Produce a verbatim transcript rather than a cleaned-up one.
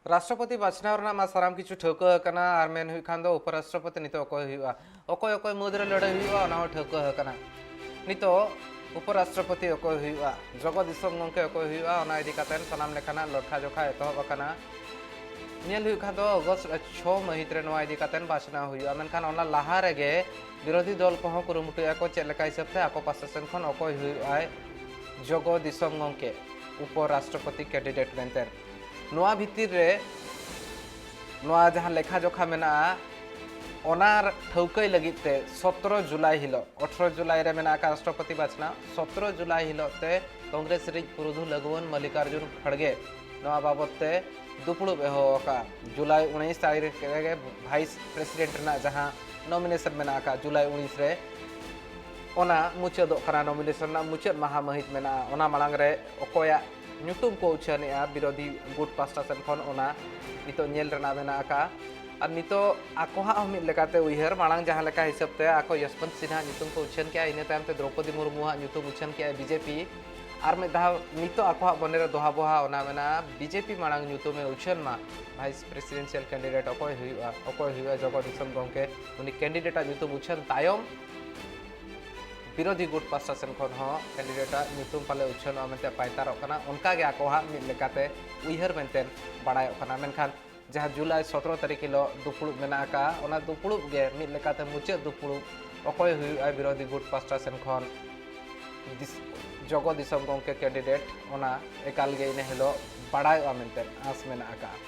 ᱨᱟᱥᱴᱨᱚᱯᱚᱛᱤ ᱵᱟᱪᱷᱱᱟᱣ ᱨᱮᱱᱟᱜ ᱢᱟ ᱥᱟᱱᱟᱢ ᱠᱤᱪᱷᱩ ᱴᱷᱟᱹᱣᱠᱟᱹ ᱟᱠᱟᱱᱟ, ᱟᱨ ᱢᱮᱱ ᱦᱩᱭᱩᱜ ᱠᱷᱟᱱ ᱫᱚ ᱩᱯᱚᱨᱟᱥᱴᱨᱚᱯᱚᱛᱤ ᱱᱤᱛᱚᱜ ᱚᱠᱚᱭ ᱦᱩᱭᱩᱜᱼᱟ, ᱚᱠᱚᱭ ᱚᱠᱚᱭ ᱢᱩᱫᱽ ᱨᱮ ᱞᱟᱹᱲᱦᱟᱹᱭ ᱦᱩᱭᱩᱜᱼᱟ, ᱚᱱᱟ ᱦᱚᱸ ᱴᱷᱟᱹᱣᱠᱟᱹ ᱟᱠᱟᱱᱟ᱾ ᱱᱤᱛᱚᱜ ᱩᱯᱚᱨᱟᱥᱴᱨᱚᱯᱚᱛᱤ ᱚᱠᱚᱭ ᱦᱩᱭᱩᱜᱼᱟ, ᱡᱚᱜᱚ ᱫᱤᱥᱚᱢ ᱜᱚᱢᱠᱮ ᱚᱠᱚᱭ ᱦᱩᱭᱩᱜᱼᱟ, ᱚᱱᱟ ᱤᱫᱤ ᱠᱟᱛᱮ ᱥᱟᱱᱟᱢ ᱞᱮᱠᱟᱱᱟᱜ ᱞᱮᱠᱷᱟ ᱡᱚᱠᱷᱟ ᱮᱛᱚᱦᱚᱵ ᱟᱠᱟᱱᱟ᱾ ᱧᱮᱞ ᱦᱩᱭᱩᱜ ᱠᱷᱟᱱ ᱫᱚ ᱚᱜᱚᱥᱴ ᱪᱷᱚ ᱢᱟᱹᱦᱤᱛ ᱨᱮ ᱱᱚᱣᱟ ᱤᱫᱤ ᱠᱟᱛᱮ ᱵᱟᱪᱷᱱᱟᱣ ᱦᱩᱭᱩᱜᱼᱟ, ᱢᱮᱱᱠᱷᱟᱱ ᱚᱱᱟ ᱞᱟᱦᱟ ᱨᱮᱜᱮ ᱵᱤᱨᱳᱫᱷᱤ ᱫᱚᱞ ᱠᱚᱦᱚᱸ ᱠᱩᱨᱩᱢᱩᱴᱩᱭᱮᱫᱼᱟ ᱠᱚ ᱪᱮᱫ ᱞᱮᱠᱟ ᱦᱤᱥᱟᱹᱵ ᱛᱮ ᱟᱠᱚ ᱯᱟᱥᱴᱟ ᱥᱮᱱ ᱠᱷᱚᱱ ᱚᱠᱚᱭ ᱦᱩᱭᱩᱜᱼᱟᱭ ᱡᱚᱜᱚ ᱫᱤᱥᱚᱢ ᱜᱚᱢᱠᱮ, ᱩᱯᱚᱨᱟᱥᱴᱨᱚᱯᱚᱛᱤ ᱠᱮᱱᱰᱤᱰᱮᱴ ᱢᱮᱱᱛᱮ᱾ ᱱᱚᱣᱟ ᱵᱷᱤᱛᱤᱨ ᱨᱮ ᱱᱚᱣᱟ ᱡᱟᱦᱟᱸ ᱞᱮᱠᱷᱟ ᱡᱚᱠᱷᱟ ᱢᱮᱱᱟᱜᱼᱟ, ᱚᱱᱟ ᱴᱷᱟᱹᱣᱠᱟᱹᱭ ᱞᱟᱹᱜᱤᱫ ᱛᱮ ᱥᱚᱛᱨᱚ ᱡᱩᱞᱟᱭ ᱦᱤᱞᱳᱜ, ᱟᱴᱷᱨᱚ ᱡᱩᱞᱟᱭ ᱨᱮ ᱢᱮᱱᱟᱜ ᱟᱠᱟᱫ ᱨᱟᱥᱴᱨᱚᱯᱚᱛᱤ ᱵᱟᱪᱷᱱᱟᱣ, ᱥᱚᱛᱨᱚ ᱡᱩᱞᱟᱭ ᱦᱤᱞᱳᱜ ᱛᱮ ᱠᱚᱝᱜᱨᱮᱥ ᱨᱤᱡ ᱯᱩᱨᱩᱫᱷᱩᱞ ᱟᱹᱜᱩᱣᱟᱹᱱ ᱢᱟᱞᱞᱤᱠᱟᱨᱡᱩᱱ ᱠᱷᱟᱲᱜᱮ ᱱᱚᱣᱟ ᱵᱟᱵᱚᱛ ᱛᱮ ᱫᱩᱯᱲᱩᱵ ᱮᱦᱚᱵ ᱟᱠᱟᱫᱼᱟ᱾ ᱡᱩᱞᱟᱭ ᱩᱱᱤᱥ ᱛᱟᱹᱨᱤᱠᱷ ᱨᱮᱜᱮ ᱵᱷᱟᱭᱤᱥ ᱯᱨᱮᱥᱤᱰᱮᱱᱴ ᱨᱮᱱᱟᱜ ᱡᱟᱦᱟᱸ ᱱᱚᱢᱤᱱᱮᱥᱚᱱ ᱢᱮᱱᱟᱜ ᱟᱠᱟᱫ ᱡᱩᱞᱟᱭ ᱩᱱᱤᱥ ᱨᱮ, ᱚᱱᱟ ᱢᱩᱪᱟᱹᱫᱚᱜ ᱠᱟᱱᱟ᱾ ᱱᱚᱢᱤᱱᱮᱥᱚᱱ ᱨᱮᱱᱟᱜ ᱢᱩᱪᱟᱹᱫ ᱢᱟᱦᱟ ᱢᱟᱹᱦᱤᱛ ᱢᱮᱱᱟᱜᱼᱟ᱾ ᱚᱱᱟ ᱢᱟᱲᱟᱝ ᱨᱮ ᱚᱠᱚᱭᱟᱜ ᱧᱩᱛᱩᱢ ᱠᱚ ᱩᱪᱷᱟᱹᱱᱮᱜᱼᱟ ᱵᱤᱨᱳᱫᱷᱤ ᱜᱩᱴ ᱯᱟᱥᱴᱟ ᱥᱮᱱ ᱠᱷᱚᱱ, ᱚᱱᱟ ᱱᱤᱛᱚᱜ ᱧᱮᱞ ᱨᱮᱱᱟᱜ ᱢᱮᱱᱟᱜ ᱟᱠᱟᱫᱼᱟ᱾ ᱟᱨ ᱱᱤᱛᱚᱜ ᱟᱠᱚ ᱦᱟᱸᱜ ᱦᱚᱸ ᱢᱤᱫ ᱞᱮᱠᱟᱛᱮ ᱩᱭᱦᱟᱹᱨ, ᱢᱟᱲᱟᱝ ᱡᱟᱦᱟᱸ ᱞᱮᱠᱟ ᱦᱤᱥᱟᱹᱵ ᱛᱮ ᱟᱠᱚ ᱭᱚᱥᱵᱚᱱᱛ ᱥᱤᱱᱦᱟ ᱧᱩᱛᱩᱢ ᱠᱚ ᱩᱪᱷᱟᱹᱱ ᱠᱮᱜᱼᱟ, ᱤᱱᱟᱹ ᱛᱟᱭᱚᱢ ᱛᱮ ᱫᱨᱚᱣᱯᱚᱫᱤ ᱢᱩᱨᱢᱩᱣᱟᱜ ᱧᱩᱛᱩᱢ ᱩᱪᱷᱟᱹᱱ ᱠᱮᱜᱼᱟ ᱵᱤᱡᱮᱯᱤ᱾ ᱟᱨ ᱢᱤᱫ ᱫᱷᱟᱣ ᱱᱤᱛᱚᱜ ᱟᱠᱚᱣᱟᱜ ᱢᱚᱱᱮ ᱨᱮ ᱫᱚᱦᱟ ᱵᱚᱦᱟ ᱚᱱᱟ ᱢᱮᱱᱟᱜᱼᱟ, ᱵᱤᱡᱮᱯᱤ ᱢᱟᱲᱟᱝ ᱧᱩᱛᱩᱢᱮ ᱩᱪᱷᱟᱹᱱ ᱢᱟ, ᱵᱷᱟᱭᱤᱥ ᱯᱨᱮᱥᱤᱰᱮᱱᱥᱤᱭᱟᱞ ᱠᱮᱱᱰᱤᱰᱮᱴ ᱚᱠᱚᱭ ᱦᱩᱭᱩᱜᱼᱟ, ᱚᱠᱚᱭ ᱦᱩᱭᱩᱜᱼᱟ ᱡᱚᱜᱚ ᱫᱤᱥᱚᱢ ᱜᱚᱢᱠᱮ, ᱩᱱᱤ ᱠᱮᱱᱰᱤᱰᱮᱴᱟᱜ ᱧᱩᱛᱩᱢ ᱩᱪᱷᱟᱹᱱ ᱛᱟᱭᱚᱢ ᱵᱤᱨᱳᱫᱷᱤ ᱜᱩᱴ ᱯᱟᱥᱴᱟ ᱥᱮᱱ ᱠᱷᱚᱱ ᱦᱚᱸ ᱠᱮᱱᱰᱤᱰᱮᱴᱟᱜ ᱧᱩᱛᱩᱢ ᱯᱟᱞᱮ ᱩᱪᱷᱟᱹᱱᱚᱜᱼᱟ ᱢᱮᱱᱛᱮ ᱯᱟᱭᱛᱟᱨᱚᱜ ᱠᱟᱱᱟ᱾ ᱚᱱᱠᱟ ᱜᱮ ᱟᱠᱚᱣᱟᱜ ᱢᱤᱫ ᱞᱮᱠᱟᱛᱮ ᱩᱭᱦᱟᱹᱨ ᱢᱮᱱᱛᱮ ᱵᱟᱲᱟᱭᱚᱜ ᱠᱟᱱᱟ᱾ ᱢᱮᱱᱠᱷᱟᱱ ᱡᱟᱦᱟᱸ ᱡᱩᱞᱟᱭ ᱥᱚᱛᱨᱚ ᱛᱟᱹᱨᱤᱠᱷ ᱦᱤᱞᱳᱜ ᱫᱩᱯᱲᱩᱵ ᱢᱮᱱᱟᱜ ᱟᱠᱟᱫᱼᱟ, ᱚᱱᱟ ᱫᱩᱯᱲᱩᱵ ᱜᱮ ᱢᱤᱫ ᱞᱮᱠᱟᱛᱮ ᱢᱩᱪᱟᱹᱫ ᱫᱩᱯᱲᱩᱵ ᱚᱠᱚᱭ ᱦᱩᱭᱩᱜᱼᱟ ᱵᱤᱨᱳᱫᱷᱤ ᱜᱩᱴ ᱯᱟᱥᱴᱟ ᱥᱮᱱ ᱠᱷᱚᱱ ᱫᱤᱥ-, ᱡᱚᱜᱚ ᱫᱤᱥᱚᱢ ᱜᱚᱢᱠᱮ ᱠᱮᱱᱰᱤᱰᱮᱴ, ᱚᱱᱟ ᱮᱠᱟᱞ ᱜᱮ ᱤᱱᱟᱹ ᱦᱤᱞᱳᱜ ᱵᱟᱲᱟᱭᱚᱜᱼᱟ ᱢᱮᱱᱛᱮ ᱟᱸᱥ ᱢᱮᱱᱟᱜ ᱟᱠᱟᱫᱼᱟ᱾